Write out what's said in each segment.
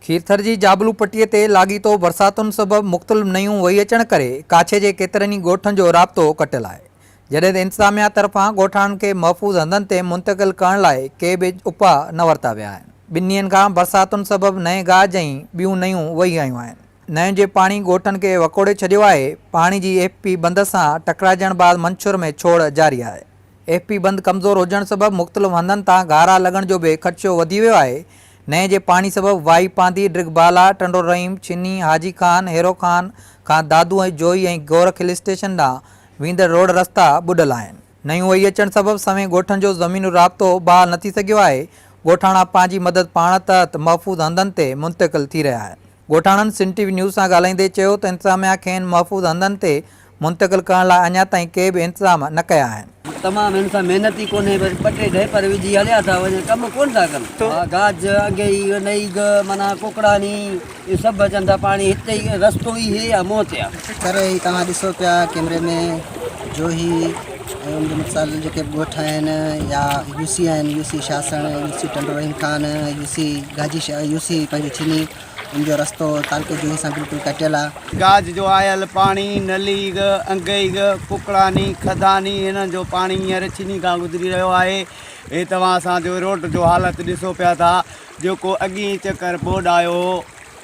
کيرٿر جي جابلو پٽي تي لاڳيتو برساتن سبب مختلف نيون وهي اچڻ ڪري ڪاڇي جي ڪيترن ئي ڳوٺن جو رابطو ڪٽيل آهي، جڏهن ته انتظاميا طرفان ڳوٺاڻن کي محفوظ هنڌن تي منتقل ڪرڻ لاء ڪي به اپاء نه ورتا ويا آهن. ٻن ڏينهن کان برساتن سبب نئين گاج ۽ ٻيون نيون وهي آيون آهن. نئين جي پاڻي ڳوٺن کي وڪوڙي ڇڏيو آهي، پاڻي جي ايف پي بند سان ٽڪرائجڻ بعد منڇر ۾ ڇوڙ جاري آهي. ايف پي بند ڪمزور هجڻ سبب مختلف هنڌن تان گهارا لڳڻ جو به خدشو وڌي ويو آهي. نئين جي پاڻي سبب وائي پانڌي، ڊرگهه بالا، ٽنڊو رحيم، ڇني، حاجي خان، هيرو خان کان دادو ۽ جوهي ۽ گورک هل اسٽيشن ڏانهن ويندڙ روڊ رستا ٻڏل آهن. نيون وهي اچڻ سبب سوين ڳوٺن جو زميني رابطو بحال نه ٿي سگهيو آهي. ڳوٺاڻا پنهنجي مدد پاڻ تحت محفوظ هنڌن تي منتقل ٿي رهيا آهن. ڳوٺاڻن سنڌ ٽي وي نيوز سان ڳالهائيندي چيو ته انتظاميا کين محفوظ هنڌن تي منتقل ڪرڻ لاء اڃا تائين ڪي به انتظام نه ڪيا آهن. تمام هن سان محنت ئي ڪونهي بس ٻه ٽي ڍيپر وجهي هليا ٿا وڃن ڪم ڪونه ٿا ڪن. ها گاج انگئي نئيگ معنيٰ ڪوڪڙاني اهي سڀ اچن ٿا پاڻي هتي ئي رستو ئي هي آ منهن تي آ. سر هي توهان ڏسو پيا ڪيمري ۾ جوهي ۽ ان جي متسال جيڪي به ڳوٺ آهن يا يو سي آهن U C Shahsar U C Tando Rahim Khan U C Gaji Shah U سي پنهنجو ڇني ان جو رستو تعلقي جوهي سان بلڪل ڪٽيل آ. گاج جو آيل پاڻي، نليگ، انگئيگ، ڪڪڙاني، کداني هنن جو پاڻي هينئر ڇني کان گذري رهيو آهي. هي توهان اسان جو روڊ جو حالت ڏسو پيا ٿا جيڪو اڳئين چڪر ٻوڏ آيو هو.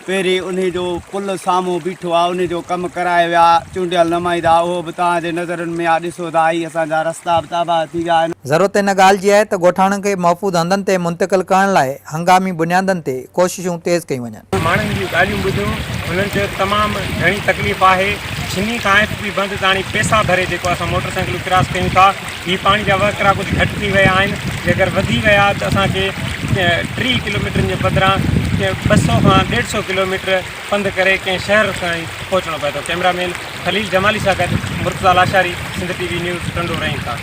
پهرين انهي جو پل سامهون بيٺو آ انهي جو ڪم ڪرائي ويا چونڊيل نمائندا اهو به توهان جي نظرن ۾ آ ڏسو ٿا هي اسان جا رستا به تباهه ٿي ويا آهن. ضرورت ان ڳالهه جي آهي ته ڳوٺاڻن کي محفوظ هنڌن تي منتقل ڪرڻ لاء هنگامي بنيادن تي ڪوششون تيز ڪيون وڃن. ماڻهن جون ڳالهيون ٻڌيون هنن چيو ته تمام گهڻي تڪليف آهي ڇني کان ايف پي بند تاڻي پيسا ڀري جيڪو اسان موٽر سائيڪلون ڪراس ڪيون ٿا هي پاڻي جا وهڪرا ڪجهه گهٽ ٿي ويا آهن، جيڪر وڌي ويا ته اسان کي 30 ڪلوميٽرن جي بدران 200 کان 150 ڪلوميٽر پنڌ ڪري ڪنهن شهر تائين پهچڻو پئي ٿو. ڪئميرا مين خليل جمالي سان گڏ Murtaza Lashari, Sindh T V news, Tando Rahim Khan.